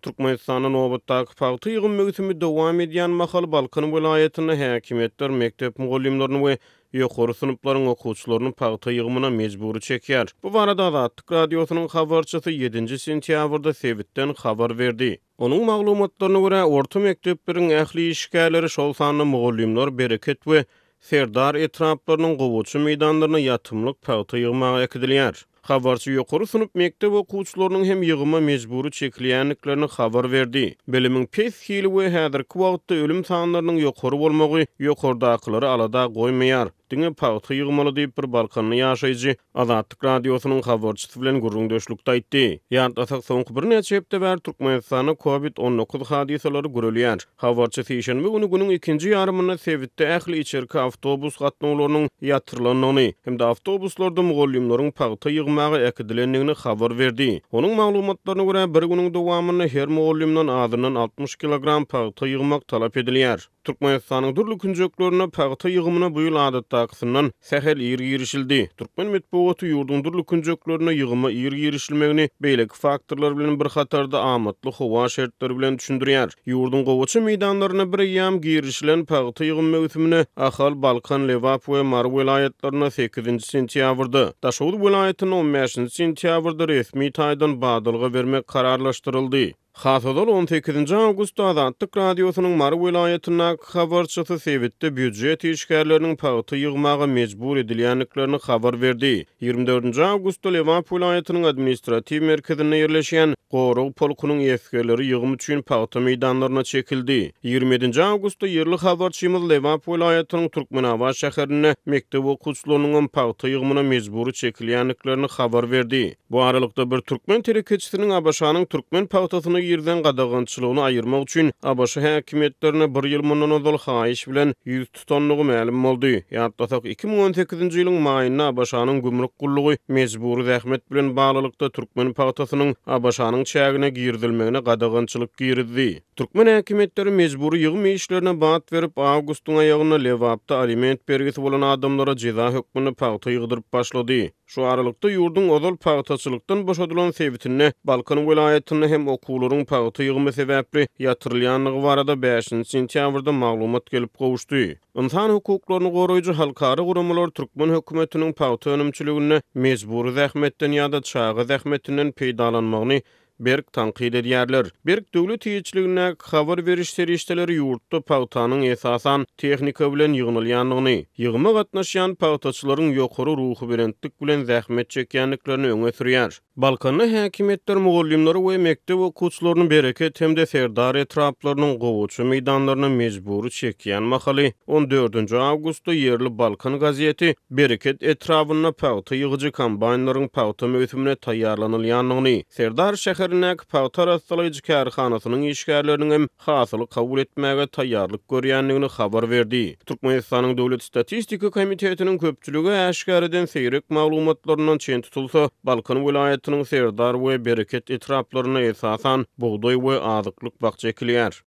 Türkmenistanda nobatdaky pagta ýygym möwsümi dowam edýän mahaly Balkan welaýatynda häkimiýetler mekdep mugallymlaryny we ýokary synplaryň okuwçylaryny pagta ýygymyna mejbury çekýär. Bu barada Azatlyk Radiosynyň habarçysy ýedinji sentýabrda sebitden habar berdi. Onuň maglumatlaryna görä, orta mekdepleriň ähli işgärleri, şol sanda mugallymlar Bereket we Serdar etraplarynyň gowaça meýdanlaryna ýatymlyk pagta ýygmaga äkidilýär. Habarçy ýokary synp mekdep okuwçylarynyň hem ýygyma mejbury çekilýändiklerini habar berdi. Bilimiň pes hili we häzirki wagtda ölüm sanlarynyň ýokary bolmagy ýokardakylary alada goýmaýar, diňe pagta ýygmaly diýip, bir balkanly ýaşaýjy Azatlyk Radiosynyň habarçysy bilen gürrüňdeşlikde aýtdy. Ýatlasak, soňky birnäçe hepde bäri Türkmenistanda Covid 19 hadysalary gürelýär. Habarçy sişenbe güni günüň ikinji ýarymynda sebitde ähli içerki awtobus gatnawlarynyň ýatyrylandygyny hem-de awtobuslarda mugallymlaryň pagta ýygmaga äkidilendigini habar berdi. Onuň maglumatlaryna görä, bir günüň dowamynda her mugallymdan azyndan 60 kilogram pagta ýygmak talap edilýär. Türkmenistanyň dürli künjeklerinde pagta ýygymyna bu ýyl adatdakysyndan sähel ir girişildi. Türkmen metbugaty ýurduň dürli künjeklerinde ýygyma ir girişilmegini beýleki faktorlar bilen bir hatarda amatly howa şertleri bilen düşündirýär. Ýurduň gowaça meýdanlarynda bireýýäm girişilen pagta ýygym möwsümine Ahal, Balkan, Lebap we Mary welaýatlarynda sekizinji sentýabrda, Daşoguz welaýatynda on bäşinji sentýabrda resmi taýdan badalga bermek kararlaşdyryldy. Has ozal, on sekizinji awgustda Azatlyk Radiosynyň Mary welaýatyndaky habarçysy sebitde býujet işgärleriniň pagta ýygmaga mejbur edilýändiklerini habar berdi. Ýigrimi dördünji awgustda Lebap welaýatynyň administratiw merkezinde ýerleşýän Gorag polkunyň esgerleri ýygym üçin pagta meýdanlaryna çekildi. Ýigrimi ýedinji awgustda ýerli habarçymyz Lebap welaýatynyň Türkmenabat şäherinde mekdep okuwçylarynyňam pagta ýygymyna mejbury çekilýändiklerini habar berdi. Bu aralykda, bir türkmen telekeçisiniň ABŞ-nyň türkmen pagtasyna girizen gadagançylygyny aýyrmak üçin ABŞ häkimiýetlerine bir ýyl mundan ozal haýyş bilen ýüz tutandygy mälim boldy. Ýatlasak, 2018-nji ýylyň maýynda ABŞ-nyň gümrük gullugy mejbury zähmet bilen baglylykda türkmen pagtasynyň ABŞ-nyň çägine girizilmegine gadagançylyk girizdi. Türkmen häkimiýetleri mejbury ýygym işlerine bat berip, awgustyň aýagynda Lebapda aliment bergisi bolan adamlara jeza hökmünde pagta ýygdyryp başlady. Şu aralykda, ýurduň ozal pagtaçylykdan boşadylan sebitinde, Balkan welaýatynda hem okuwlaryň pagta ýygymy sebäpli ýatyrylýandygy barada bäşinji sentýabrda maglumat gelip gowuşdy. Ynsan hukuklaryny goraýjy halkara guramalar türkmen hökümetiniň pagta önümçiliginde mejbury zähmetden ýa-da çaga zähmetinden peýdalanmagyny berk tankyt edýärler. Berk döwlet eýeçiligindäki habar beriş serişdeleri ýurtda pagtanyň esasan tehnika bilen ýygnalýandygyny, ýygyma gatnaşýan pagtaçylaryň ýokary ruhubelentlik bilen zähmet çekýändiklerini öňe sürýär. Balkanda häkimiýetler mugallymlary we mekdep okuwçylaryny Bereket hem-de Serdar etraplarynyň gowaça meýdanlaryna mejbury çekýän mahaly, on dördünji awgustda ýerli Balkan gazeti Bereket etrabynda pagta ýygyjy kombaýnlaryň pagta möwsümine taýýarlanylýandygyny, Serdar şäherindäki pagta arassalaýjy kärhanasynyň işgärleriniň hem hasyly kabul etmäge taýýarlyk görýändigini habar berdi. Türkmenistanyň Döwlet statistika komitetiniň köpçülige äşgär eden seýrek maglumatlaryndan çen tutulsa, Balkan welaýatynyň Serdar we Bereket etraplarynda esasan bugdaý we azyklyk bakja ekilýär.